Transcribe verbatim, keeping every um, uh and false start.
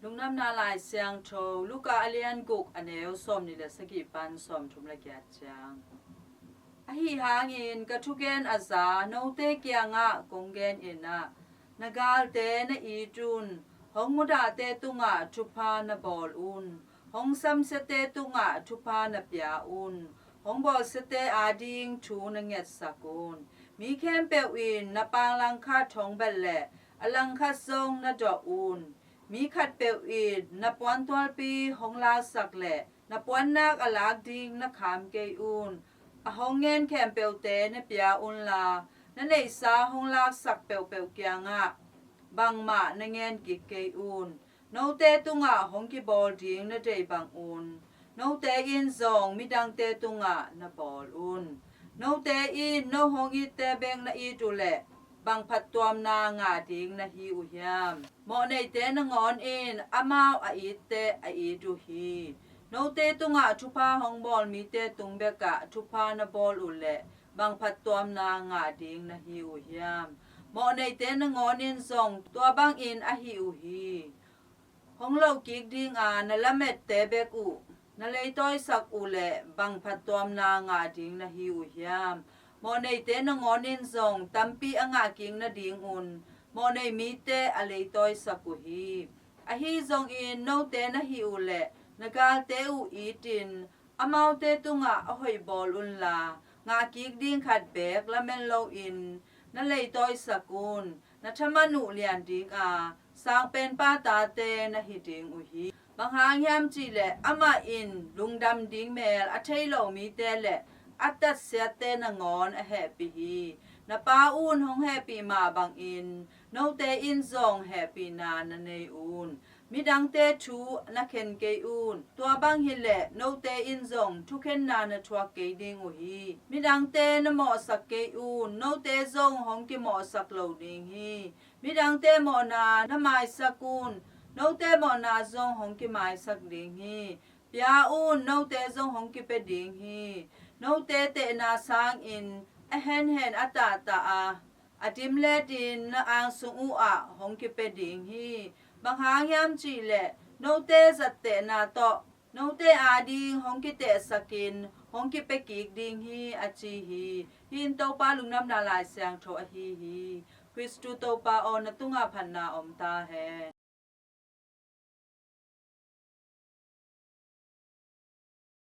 Lungdamna Lai Siangtho, Luka a lian guk, a neu sawmnih le sagih pan sawmthum le giat ciang. Ahi hangin ka thugen a za note kiangah kong gen in ah, na galte na it un, hong mudahte tungah thupha na bawl un, hong samsiate tungah thupha na pia un, hong bawlsiate ading thu na ngetsak un. Mi khempeuh in na paang langkhat hong bet leh a langkhat zong na dawh un. Mi khatpeuh in na puantualpi hong laksak leh na puannak a lak ding na kham kei un. A hong ngen khempeuhte na pia unla, na neihsa hong laksak peuhpeuh kiangah bangmah na ngen kik kei un. Note tungah hong kibawl ding na deih bang un, note in zong midangte tungah na bawl un. Note in no hong itte bek na it uh leh bang phattuamna ngah ding na hi uh hiam? Mawhneite nangawn in amau a itte a it uh hi. Note tungah thupha hong bawl mite tung bekah thupha na bawl uh leh bang phattuamna ngah ding na hi uh hiam? Mawhneite nangawn in zong tua bangin a hi uh hi. Hong lohkik dinga na lamette bek uh na leitawisak uh leh bang phattuamna ngah ding na hi uh hiam? Mawhneite nangawn in zong tampi a ngahkik nadingun mawhnei mite a leitawisak uh hi. Ahi zongin note na hih uh leh na galte uh itin amaute tungah a hoih bawl unla, ngahkik ding khat beek lamen loin na leitawisak un. Na thaman uh lian dinga sangpenpa tate na hi ding uh hi. Bang hang hiam cihleh amah in lungdam ding mel a thei lo mite le a tatsiatte nangawn a hehpih hi. Na Pa un hong hehpih mah bangin note in zong hehpihna na nei un. Midangte thu na khen kei un. Tua bang hileh note in zong thukhenna na thuak kei ding uh hi. Midangte na mawhsak kei un. Note zong hong kimawhsak lo ding hi. Midangte mawhna na maisak un. Note mawhna zong hong kimaisak ding hi. Pia un, note zong hong kipia ding hi. Note tehna sangin a henhen a tahtah a, a dimletin na angsung uhah hong kipia ding hi. Bang hang hiam cihleh note zattehna tawh note ading hong kitehsakin hong kipia kik ding hi, a ci hi. Hih in Topa Lungdamna Lai Siangtho ahi hi. Khristu Topa aw, na tungah phatna om ta hen.